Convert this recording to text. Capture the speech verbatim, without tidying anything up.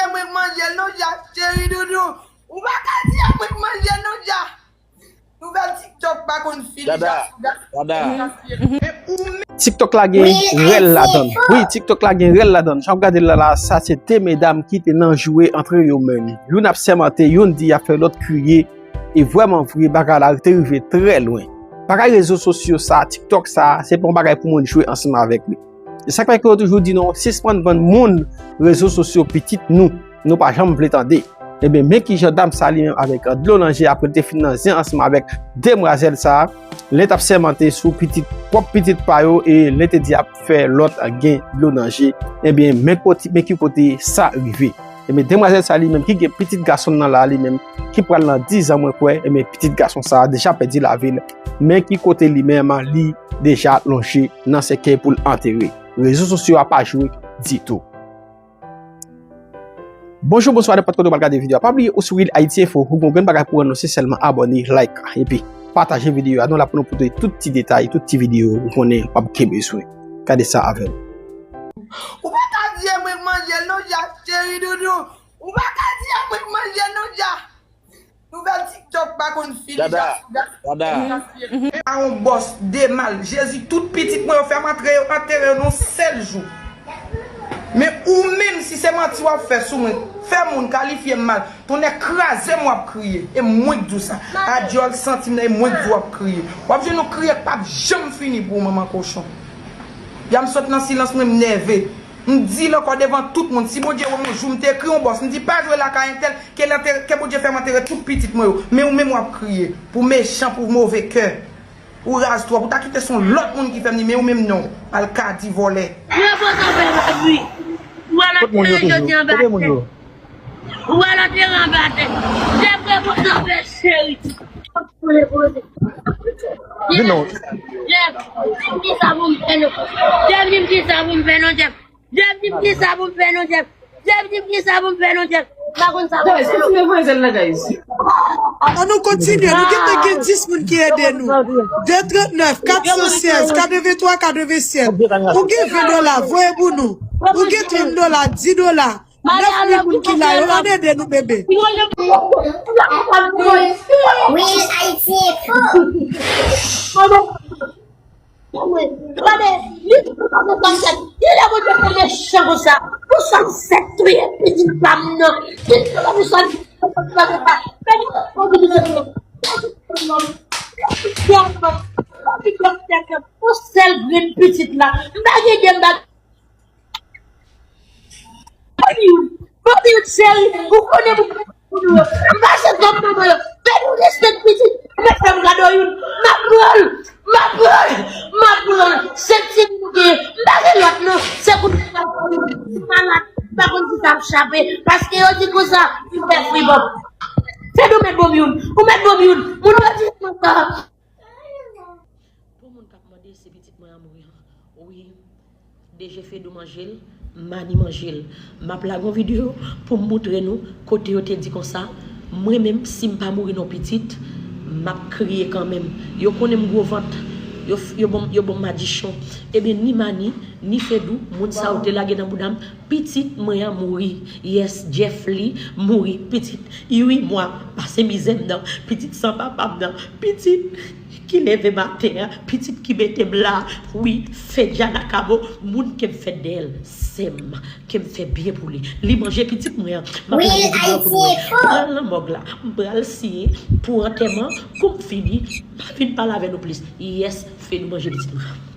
Mwen k manje l non, Ja, cheri doudou. Ou pa ka di a mwen k manje l non, Ja. Nouvèl TikTok pa konn fini, Dada, Ja, Dada. TikTok la gen rèl ladan l. Wi, TikTok la gen rèl ladan l. Jan w gade l la, la, sa se de medam ki te nan jwe antre yo menm. Youn ap sèmante, youn di y ap fè lòt kriye. E vrèman vre, bagay la te rive trè lwen. Bagay rezo sosyo sa, TikTok sa, se pa yon bagay pou moun jwe ansanm avèk li. E sa k fè ke yo toujou di nou, sispann vann moun rezo sosyo, pitit nou, nou pa janm vle tande. Ebyen, men kijan dam sa li menm avèk dlo nan je, apre l te fin nan zen ansanm avèk demwazèl sa, len t ap sèmante sou pitit, pwòp pitit pa yo, e len te di ap fè lòt gen dlo nan je. Ebyen, men kote, men ki kote sa rive. Ebyen, demwazèl sa li menm ki gen pitit gason nan la, li menm ki pral nan dizan, mwen kwè, ebyen, pitit gason sa deja pèdi lavi l. Men ki kote li menm li deja lonje nan sèkèy pou l antere. Rezo sosyo a pa jwe ditou. Bonjou, bonswa, nenpòt kote w pral gade videyo a. Pa bliye ou sou Real Haiti Info, ou gon grenn bagay pou anonse, sèlman abòne, like, epi pataje videyo a. Nou la pou nou pote tout ti detay, tout ti videyo ou konnen w ap gen bezwen. Gade sa avè m. Ou pa ka di e mwen k manje l non, Ja, cheri doudou. Ou pa ka di e mwen k manje l non, Ja. Nouvèl TikTok pa konn fini, Dada, Ja, Dada. Pa yon bòs de mal. Jezi, tout pitit mwen yo fè m antre yo, antere yo nan sèl jou. Men ou menm, si se manti w ap fè sou mwen, fè moun kalifye m mal, tonnè kraze m w ap kriye. E mwen k di w sa. Adyòl santi m nan, e mwen k di w ap kriye. W ap jwenn yon kriye k p ap janm fini pou ou, manman kochon. Ya m sot nan silans mwen, m nève. M di l ankò devan tout moun, si Bondye wè m yon jou, m te ekri yon bòs, m di pa jwe lakay entèl, ke l antere, ke Bondye fè m antere tout pitit mwen yo. Men ou menm w ap kriye, pou mechan, pou move kè. Ou raz twòp, ou ta kite se yon lòt moun ki fè m li, men ou menm non, al kadi vòlè. Repoze anpè lavi. Ou al antere jodi anba tè. Ou al antere anba tè. Jèf, repoze anpè cheri. Repoze. Jèf, Jèf, di m kisa pou m fè non. Jèf, di m kisa pou m fè non, Jèf. Jèf, di m kisa pou m fè non, Jèf. Jèf, di m kisa pou m fè non, Jèf. M pa konn sa pou m fè non. Guys, kontinye voye zèl la, guys. An nou kontinye, nou gentan gen dis moun ki ede nou. De trant nèf, kat san sèz, katreven twa, katreven sèt. Ou gen ven dola, voye pou nou. Ou gen trant dola, dis dola. Nèf mil moun ki la, yo ann ede nou, bebe. Wi, Ayiti Enfo. Gade, li, li lè Bondye fè mechan konsa. Pou sa m fè touye pitit pa m nan. Li fè pou sa m fè pa. Pou sèl grenn pitit la. M pa gen de m pa Ban m youn. Ban m youn, cheri. Ou konnen pou pou nou yo. M pa se kòm manman yo. Fè nou respè pitit. Mwen fè m kado youn. M ap pran l. M ap pran l. M ap pran l. Se ti nou gen. M pa gen lòt non. Se kounye a m malad. M pa konn si sa ap chape. Paske yo di konsa, m fè fribòp. Fè nou mèt ban m youn. Ou mèt ban m youn. Moun yo di konsa. Pou moun k ap mande si pitit mwen an mouri an, wi, D J Fedou manje l, Mani manje l. M ap lage yon videyo pou m moutre nou kote yo te di konsa, mwen menm, si m pa mouri nan pitit, m ap kriye kanmenm. Yo konnen m gwo vant, yo, yo ban m, yo ban m madichon. Ebyen, ni Mani, ni Fedou, moun sa yo te lage nan bouda m, pitit mwen an mouri. Yes, Jeff li mouri. Pitit uit mwa, pase mizè m nan. Pitit san papa m nan. Pitit ki leve maten an, pitit ki mete m la, wi, fè Djana Kabo, moun ke m fèt dèyè l, sè m, ke m fè byen pou li. Li manje pitit mwen an. M ap lage videyo pou nou wè. M pral nan mòg la, m pral siyen pou antèman, pou m fini, m pa vin pale avè nou plis. Yes, Fedou manje pitit mwen an.